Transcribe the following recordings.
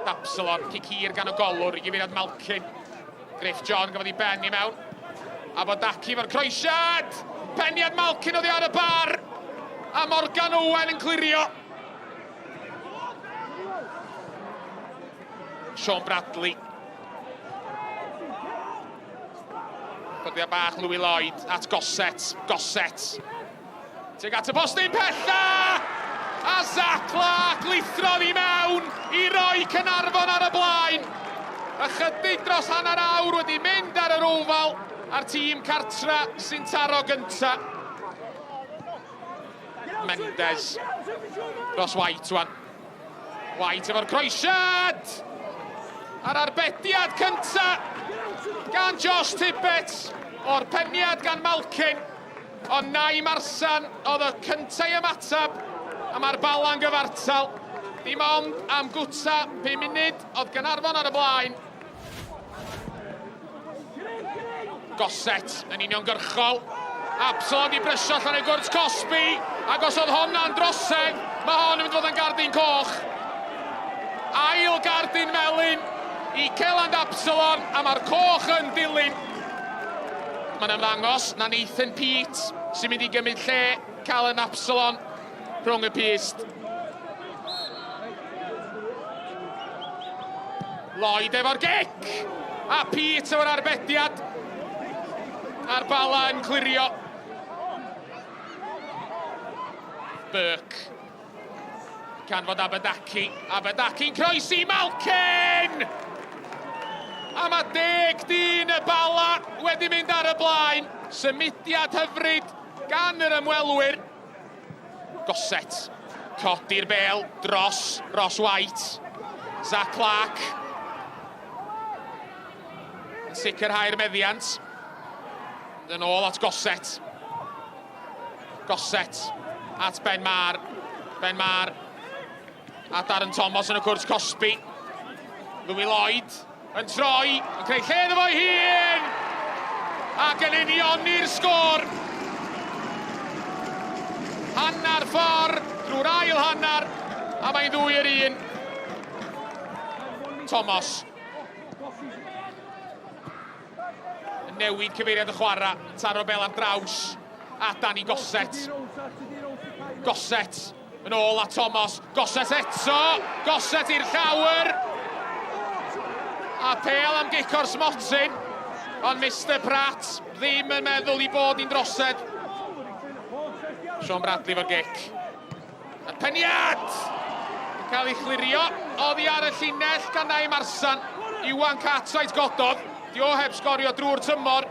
Absalon, cic hir gan y golwr i gyfeiriad Malkin. Griff John gafodd ei ben i mewn. A Bodaki fo'r croesiad! Peniad Malkin oddi ar y bar! A Morgan Owen yn clirio. Sean Bradley. Codiad bach Louis Lloyd at Gossett. Gossett. Tuag at y postyn pella! A Zach Clark lithrodd i mewn i roi Caernarfon ar y blaen. Ychydig dros hanner awr wedi mynd ar yr ofal a'r tîm cartra sy'n taro gynta. Mendes dros White wan. White efo'r croesiad! A'r arbediad cynta gan Josh Tibbets o'r peniad gan Malkin. Ond Naim Arsan oedd y cynta i ymateb, a mae'r Bala'n gyfartal. Dim ond am gwta 5 munud oedd Gaernarfon ar y blaen. Gossett yn uniongyrchol. Absalon di brysio allan o'i gwrt cosbi, ac os oedd honna'n drosedd, mae hon yn mynd fod yn gardyn coch. Ail gardyn melyn i Celand Absalon, a mae'r coch yn dilyn. Mae'n ymddangos na Nathan Peate sy'n mynd i gymryd lle Callum Absalon rhwng y pyst. Lloyd efo'r gic! A Peate efo'r arbediad. A'r bala yn clirio. Burke. Canfod Abadaki. Abadaki'n croesi Malkin! A mae deg dyn y Bala wedi mynd ar y blaen. Symudiad hyfryd gan yr ymwelwyr. Gossett. Codi'r bel dros Ross White. Zach Clark. Yn sicrhau'r meddiant. Yn ôl at Gossett. Gossett at Ben Maher. Ben Maher a Darren Thomas yn y cwrt cosbi. Louis Lloyd yn troi, yn creu lle iddo fo'i hun! Ac yn unioni'r sgôr. Hanner ffordd drwy'r ail hanner, a mae'n ddwy yr un. Thomas. Yn newid cyfeiriad y chwarae, yn taro bel ar draws a Danny Gossett. Gossett yn ôl at Thomas. Gossett eto! Gossett i'r llawr! A pel am gic o'r smotyn, ond Mr Pratt ddim yn meddwl i bod hi'n drosedd. Sean Bradley fo'r gic. Y peniad! Yn cael ei chlirio oddi ar y llinell gan Naim Arsan. Iwan Cartwright gododd. Di o heb sgorio drwy'r tymor.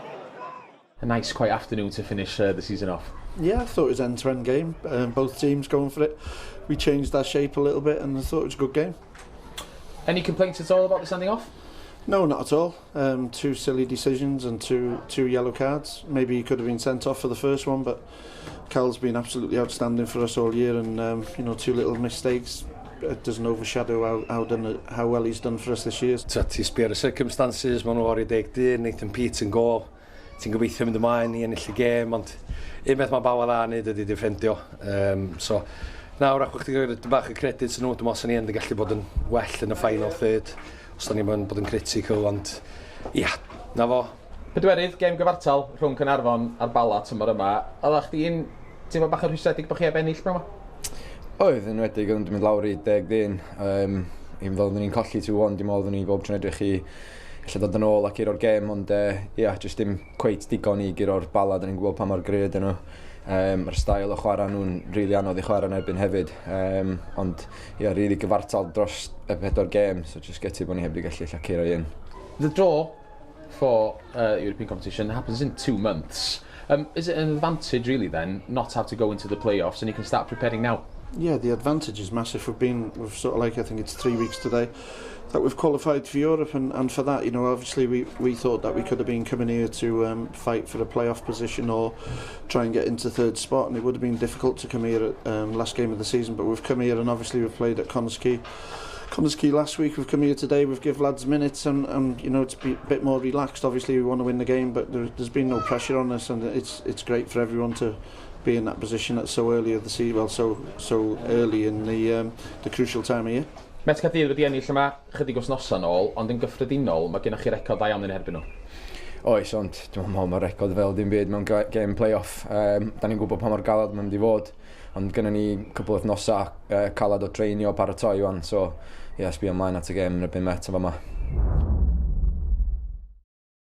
A nice quiet afternoon to finish uh, the season off. Yeah, I thought it was end-to-end game. Um, both teams going for it. We changed our shape a little bit and I thought it was a good game. Any complaints at all about the sending off? No, not at all. Um, two silly decisions and two two yellow cards. Maybe he could have been sent off for the first one, but Cal's been absolutely outstanding for us all year, and um, you know, two little mistakes it doesn't overshadow how, how, done, how well he's done for us this year. Ta, ti'n sbio ar y circumstances, maen nhw o'r i deg dyn, Nathan Peate yn gol, ti'n gobeithio mynd ymlaen i ennill y gêm, ond un beth mae Bala dda yn neud ydy defendio. Um, so, nawr, ac chdi rhoi bach o credit yn nhw, dwi'n meddwl sy'n ni yn gallu bod yn well yn y final third, os da ni'n bod yn critical, ond ia, na fo. Pedwerydd gêm gyfartal rhwng Caernarfon a'r Bala tymor yma. Oeddech chdi'n teimlo bach yn rhwystredig bod chi heb ennill bro yma? Oedd, yn enwedig oedd yn mynd lawr i deg dyn. Um, even though oeddwn ni'n colli 2-1, dim oeddwn ni bob tro'n edrych i ella dod yn ôl ac guro'r gêm, ond uh, ia, jyst dim cweit digon i guro'r Bala, da ni'n gwybod pa mor gry ydyn nhw. Um, Mae'r stael o chwarae nhw'n rili really anodd i chwarae yn erbyn hefyd. Um, ond ia, yeah, rili really gyfartal dros y pedwar gêm, so just gutted bod ni heb wedi gallu ella curo un. The draw for uh, European competition happens in two months. Um, is it an advantage really then not have to go into the playoffs and you can start preparing now? Yeah, the advantage is massive. We've been, we've sort of like, I think it's three weeks today that we've qualified for Europe, and, and for that, you know, obviously we, we thought that we could have been coming here to um, fight for a playoff position or try and get into third spot, and it would have been difficult to come here at um, last game of the season, but we've come here and obviously we've played at Connah's Quay. Connah's Quay last week, we've come here today, we've give lads minutes and, and you know, it's be a bit more relaxed. Obviously we want to win the game, but there, there's been no pressure on us, and it's, it's great for everyone to be in that position at so early of the season, well, so early in the crucial time of year. Met Caerdydd wedi ennill yma chydig wythnosau nôl, ond yn gyffredinol mae gennych chi record dda iawn yn erbyn nhw. Oes, ond dwi'n meddwl mae'r record fel dim byd mewn game play-off. Da ni'n gwybod pa mor galad mae'n mynd i fod, ond gynnon ni cwpl o wythnosau calad o treinio, paratoi wan, so ie, yeah, sbio ymlaen at y gêm yn erbyn Met yn fama.